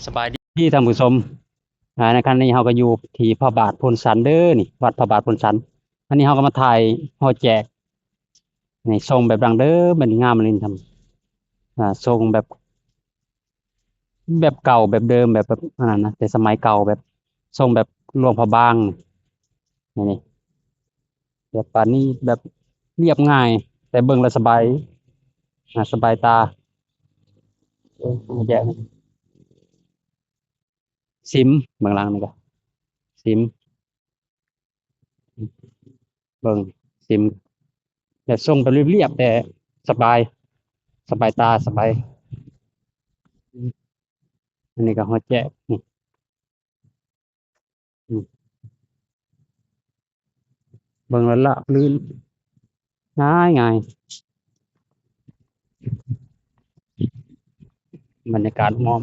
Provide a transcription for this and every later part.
ສະບາຍດີທ່ານຜູ້ຊົມ. ອາ ໃນຂະນະນີ້ເຮົາກໍຢູ່ທີ່ພະບາດໂພນສັນເດີນີ້ ວັດພະບາດໂພນສັນ. ອັນນີ້ເຮົາກໍມາຖ່າຍຫໍແຈກ ນີ້ ຊົງແບບດັ້ງເດີມ ແບບນີ້ງາມອີ່ຫຼີທ່ານ. ອາ ຊົງແບບ ແບບເກົ່າແບບເດີມ ແບບ ແບບອັນນັ້ນນະ ແຕ່ສະໄໝເກົ່າ ແບບຊົງແບບຫຼວງພະບາງ ນີ້ ແບບປານນີ້ ແບບລຽບງ່າຍ ແຕ່ເບິ່ງແລ້ວສະບາຍ ອາ ສະບາຍຕາ. ເອີ ແຈກຊິມ ເບື້ອງຫຼັງນີ້ກໍຊິມ ເບິ່ງ ຊິມ ແບບຊົງແບບລຽບໆ ແຕ່ສະບາຍ ສະບາຍຕາ ສະບາຍ. ອັນນີ້ກໍຫົວແຈກ ນີ້ ອືມ ເບິ່ງແລ້ວລາບລື່ນ ງ່າຍໆ ບັນຍາກາດອ້ອມ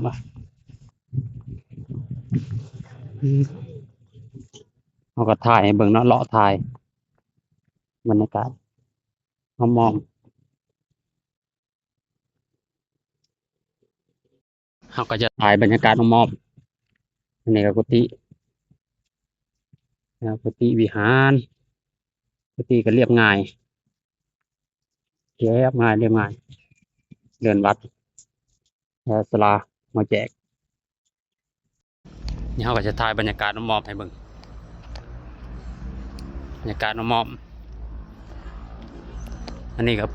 ເຮົາກໍຖ່າຍໃຫ້ເບິ່ງເນາະ ເລາະຖ່າຍບັນຍາກາດອ້ອມໆ. ເຮົາກໍຈະຖ່າຍບັນຍາກາດອ້ອມໆ. ອັນນີ້ກໍກຸຕິ ກຸຕິວິຫານ ກຸຕິກໍລຽບງ່າຍ ລຽບງ່າຍ ລຽບງ່າຍ ເຮືອນວັດ ແລະ ສາລາຫົວແຈກ. ນີ້ເຮົາກໍຈະຖ່າຍບັນຍາກາດອ້ອມໆໃຫ້ເບິ່ງ ບັນຍາກາດອ້ອມໆ. ອັນນີ້ກໍ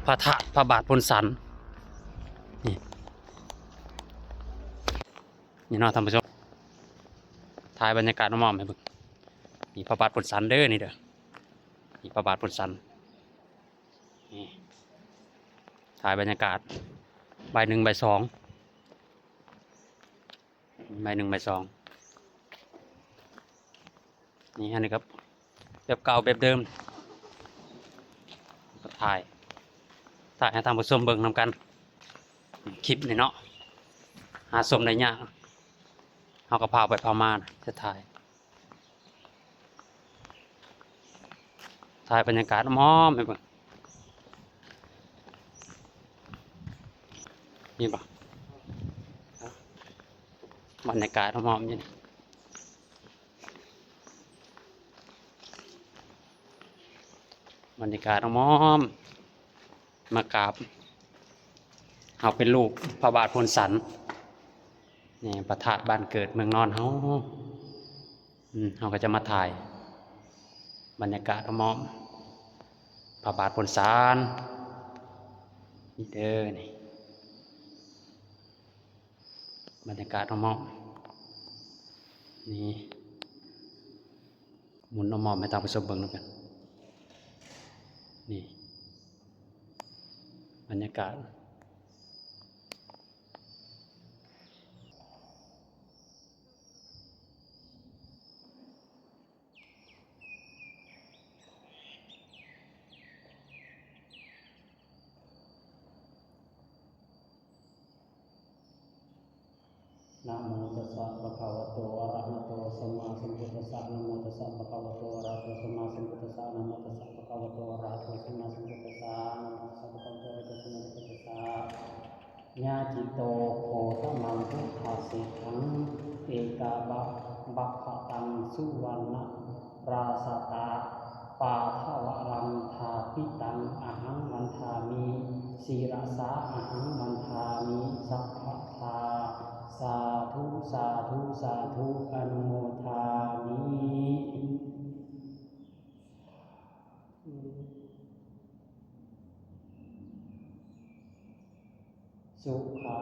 ພະທາດພະບາດໂພນສັນ ນີ້ ນີ້ເນາະທ່ານຜູ້ຊົມ ຖ່າຍບັນຍາກາດອ້ອມໆໃຫ້ເບິ່ງ. ນີ້ພະບາດໂພນສັນເດີ ນີ້ເດີ ນີ້ພະບາດໂພນສັນ. ນີ້ ຖ່າຍບັນຍາກາດບ່າຍໜຶ່ງບ່າຍສອງ ບ່າຍໜຶ່ງບ່າຍສອງ. ນີ້ ອັນນີ້ກໍແບບເກົ່າແບບເດີມ ກໍຖ່າຍ ຖ່າຍໃຫ້ທ່ານຜູ້ຊົມເບິ່ງນຳກັນ. ຄລິບນີ້ເນາະ ຫາຊົມໄດ້ຍາກ ເຮົາກໍພາວໄປພາວມາ ຈະຖ່າຍ ຖ່າຍບັນຍາກາດອ້ອມໆໃຫ້ເບິ່ງ ເຫັນບໍ່? ບັນຍາກາດອ້ອມໆຢູ່ນີ້ ບັນຍາກາດອ້ອມໆ ມາກາບ ເຮົາເປັນລູກພະບາດໂພນສັນ ນີ້ ພະທາດບ້ານເກີດເມືອງນອນເຮົາ. ອືມ ເຮົາກໍຈະມາຖ່າຍບັນຍາກາດອ້ອມໆ ພະບາດໂພນສັນ ນີ້ເດີ ນີ້ ບັນຍາກາດອ້ອມໆ ນີ້ ໝູນອ້ອມໆໃຫ້ທ່ານຜູ້ຊົມເບິ່ງນຳກັນ ນີ້ ບັນຍາກາດ. ນະໂມຕັດສະ ພະຄະວະໂຕ ອະລະຫະໂຕ ສຳມາສຳພຸດທັດສະ ນະໂມຕັດສະ ພະຄະວະໂຕ ອະລະຫະໂຕ ສຳມາສຳພຸດທັດສະ ນະໂມຕັດສະ ພະຄະວະໂຕ ອະລະຫະໂຕ ສຳມາສຳພຸດທັດສະ ນະໂມຕັດສະ ພະຄະວະໂຕ ອະລະຫະໂຕ ສຳມາສຳພຸດທັດສະ. ຍາຈິໂຕ ໂຄຕະມັງ ພຸດທະເສດທັງ ເອກະບັບພະຕັງ ສຸວັນນະຣາຊະຕະ ປາທະວະລັງທາປິຕັງ ອະຫັງວັນທາມິ ສິລະສາ ອະຫັງວັນທາມິ ສັບພະທາ ສາທຸ ສາທຸ ສາທຸ ອະນຸໂມທາມິ. ສຸຂະ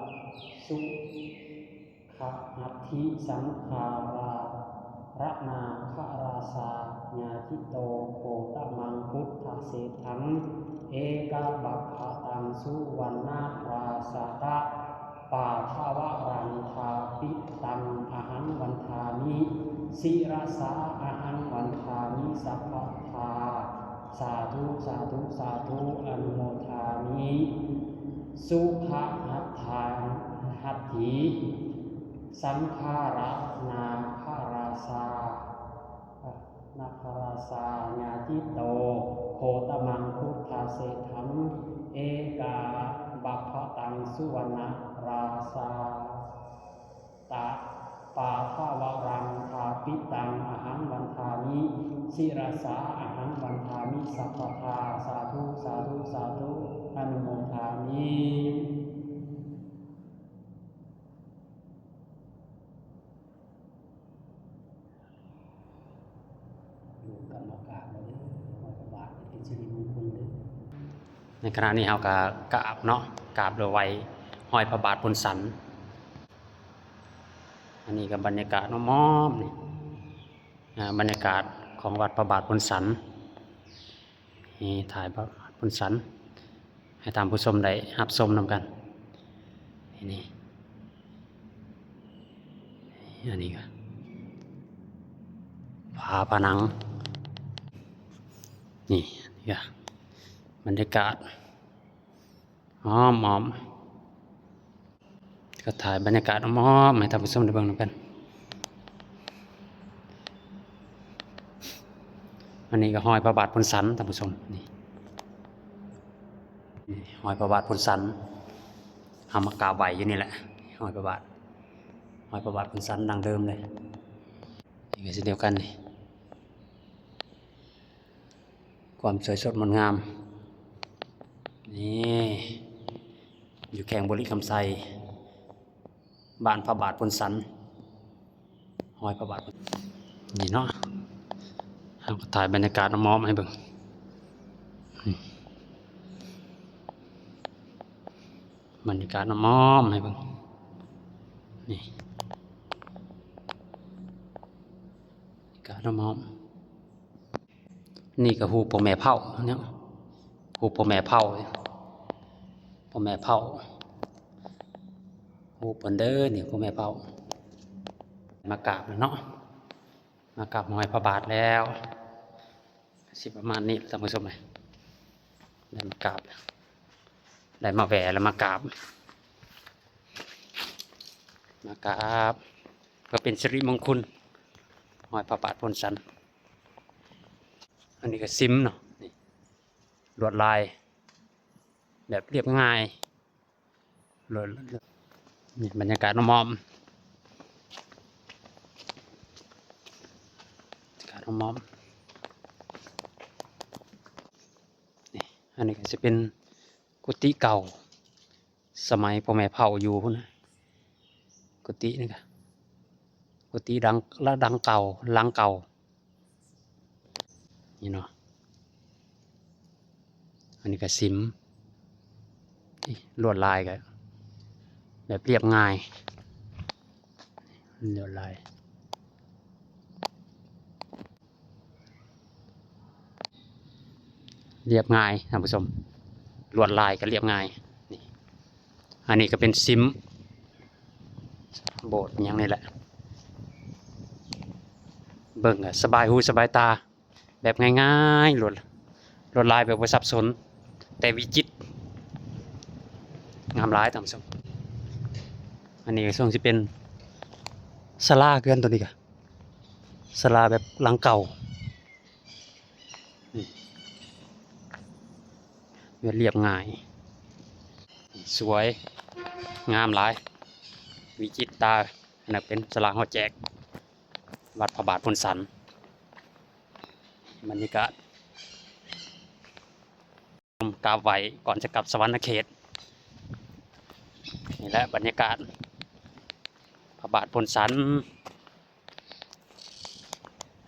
ສຸຂະຫັດຖິ ສັງຄາລາ ຣະນາຄະລາຊາ ຍາຈິໂຕ ໂຄຕະມັງ ພຸດທະເສດທັງ ເອກະບັບພະຕັງ ສຸວັນນະຣາຊະຕະ ປາທະວະລັງທາປິຕັງ ອະຫັງວັນທາມິ ສິລະສາ ອະຫັງວັນທາມິ ສັບພະທາ ສາທຸ ສາທຸ ສາທຸ ອະນຸໂມທາມິ ສຸຂະຫັດຖາ ຫັດຖິ ສັງຄາລາ ນາຄະລາຊາ ນາຄະລາຊາ ຍາຈິໂຕ ໂຄຕະມັງ ພຸດທະເສດທັງ ເອກະບັບພະຕັງ ສຸວັນນະ ລາຊາ ຕະ ປາທະວະລັງ ທາປິຕັງ ອະຫັງວັນທາມິ ສິລະສາ ອະຫັງວັນທາມິ ສັບພະທາ ສາທຸ ສາທຸ ສາທຸ ອະນຸໂມທາມິ. ໃນຂະນະນີ້ເຮົາກະກາບເນາະ ກາບແລ້ວໄຫວ້ຮອຍພະບາດໂພນສັນ. ອັນນີ້ກະບັນຍາກາດອ້ອມໆ ນີ້ ອາ ບັນຍາກາດຂອງວັດພະບາດໂພນສັນ. ນີ້ຖ່າຍພະບາດໂພນສັນ ໃຫ້ທ່ານຜູ້ຊົມໄດ້ຮັບຊົມນຳກັນ. ນີ້ ອັນນີ້ກະຝາຜະໜັງ. ນີ້ກະບັນຍາກາດອ້ອມໆ ກະຖ່າຍບັນຍາກາດອ້ອມໆ ໃຫ້ທ່ານຜູ້ຊົມໄດ້ເບິ່ງນຳກັນ. ອັນນີ້ກະຮອຍພະບາດໂພນສັນ ທ່ານຜູ້ຊົມ ນີ້ ນີ້ຮອຍພະບາດໂພນສັນ. ເຮົາມາກາບໄຫວ້ຢູ່ນີ້ແຫຼະ ຮອຍພະບາດ ຮອຍພະບາດໂພນສັນດັ້ງເດີມເລີຍ. ນີ້ກະເຊັ່ນດຽວກັນນີ້ ຄວາມສວຍສົດງົດງາມ. ນີ້ ຢູ່ແຂວງບໍລິຄຳໄຊ ບ້ານພະບາດໂພນສັນ ຮອຍພະບາດ. ນີ້ເນາະ ເຮົາກະຖ່າຍບັນຍາກາດອ້ອມໆ ໃຫ້ເບິ່ງ. ນີ້ ບັນຍາກາດອ້ອມໆ ໃຫ້ເບິ່ງ. ນີ້ ບັນຍາກາດອ້ອມໆ. ນີ້ກະຮູບພໍ່ແມ່ເຜົ່າເນາະ ຮູບພໍ່ແມ່ເຜົ່າ ພໍ່ແມ່ເຜົ່າ ຮູບເພິ່ນເດີ ນີ້ພໍ່ແມ່ເຜົ່າ. ມາກາບແລ້ວເນາະ ມາກາບຮອຍພະບາດແລ້ວ ກະຊິປະມານນີ້ແຫຼະທ່ານຜູ້ຊົມເອີຍ. ໄດ້ມາກາບ ໄດ້ມາແຫວ້ແລ້ວມາກາບ ມາກາບ ເພື່ອເປັນສິລິມົງຄຸນ ຮອຍພະບາດໂພນສັນ. ອັນນີ້ກະສິມເນາະ ນີ້ ລວດລາຍແບບລຽບງ່າຍ. ນີ້ບັນຍາກາດອ້ອມໆ ບັນຍາກາດອ້ອມໆ. ນີ້ ອັນນີ້ກະຊິເປັນກຸຕິເກົ່າ ສະໄໝພໍ່ແມ່ເຜົ່າຢູ່ພຸ້ນນະ ກຸຕິນີ້ກະ ກຸຕິດັ່ງ ລະ ດັ່ງເກົ່າ ຫຼັງເກົ່າ ນີ້ເນາະ. ອັນນີ້ກະສິມ ນີ້ ລວດລາຍກະແບບລຽບງ່າຍ ລວດລາຍ ລຽບງ່າຍທ່ານຜູ້ຊົມ ລວດລາຍກະລຽບງ່າຍ. ນີ້ ອັນນີ້ກະເປັນສິມ ໂບດຫຍັງນີ້ແຫຼະ ເບິ່ງກະສະບາຍຫູສະບາຍຕາ ແບບງ່າຍໆ ລວດ ລວດລາຍແບບບໍ່ສັບສົນ ແຕ່ວິຈິດ ງາມຫຼາຍທ່ານຜູ້ຊົມ. ອັນນີ້ກະຊົງຊິເປັນສາລາ ເຮືອນໂຕນີ້ກະສາລາແບບຫຼັງເກົ່າ. ນີ້ ລຽບງ່າຍ ສວຍ ງາມຫຼາຍ ວິຈິດຕາ. ອັນນັ້ນເປັນສາລາຫໍແຈກ ວັດພະບາດໂພນສັນ. ບັນຍາກາດກາບໄຫວ້ກ່ອນຈະກັບສະຫວັນນະເຂດ. ນີ້ແຫຼະບັນຍາກາດພະບາດໂພນສັນ.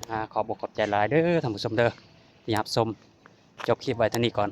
ອາ ຂອບອົກຂອບໃຈຫຼາຍເດີທ່ານຜູ້ຊົມເດີ ທີ່ຮັບຊົມ. ຈົບຄລິບໄວ້ເທົ່ານີ້ກ່ອນ.